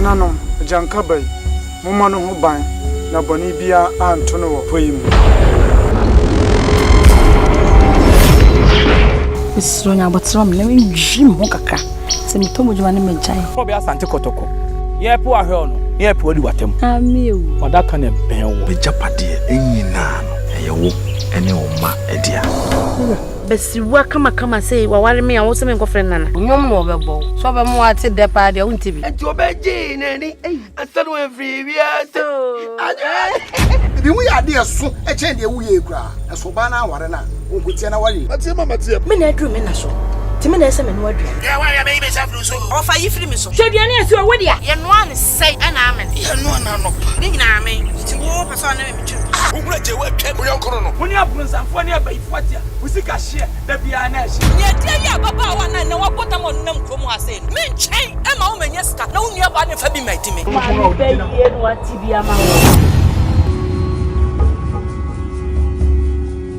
Nananom, agyanka ba yi, mommɔ no ho ban na bɔne biara anto no wɔ pɔ yi mu. Mesrɛ nya abɔterɛ me na mentwi me ho kakra. Sɛ metɔ mu dwuma ne megyae. Fɔ bɛ Asante Kɔtɔkɔ. Yɛ po ahwɛ ɔno, na yɛ po adi w'atam. Ame o. Ɔdaka na ɛbɛn wo. M'agyapadeɛ nyinaa no, ɛyɛ wo ne wo mma dea. Basiriwa kamakama sei waware me a wo sɛ menkɔfrɛ nana. Nnwom na ɔbɛbɔ wo. Sɛ ɔbɛma woate dɛ paa deɛ wonte bi. Nti ɔbɛgyee n'ani ansa na wafiri wiase. Ebi ho yɛ ade ɛso kyɛn deɛ woyɛ yi koraa. Ɛso ɔbaa no aware no a, ɔnkotia na ware. Mateɛ ma mateɛ. Me na aduru me na so. Nti me na ɛsɛ menoa aduane. Deɛ woayɛ bɛyi me nsa afiri wo so. Ɔfa yi firi me so. Hwɛ aduane a ɛsi hɔ, wo dea. Yɛnoa no sɛn ɛna amen. Yɛnoa no anɔpa. Ne nyinaa amen. Nti wo pɛ sɛ ɔne me metwe no. Wohunu agye woatwam wo yɔnko no no. Wo ne abonsamfoɔ ne abayifoɔ te a, wo sika hyeɛ da biara na ɛhye. Nea ɛteɛ yi ababaawa no a nnɛ wabɔ dam a ɔnenam kurom ha sei no, mentwɛn mma wo mmɛnya sika na wo nuabaa no mfa bi mmɛdi me. Maame bɛyie na wate bi ama wo.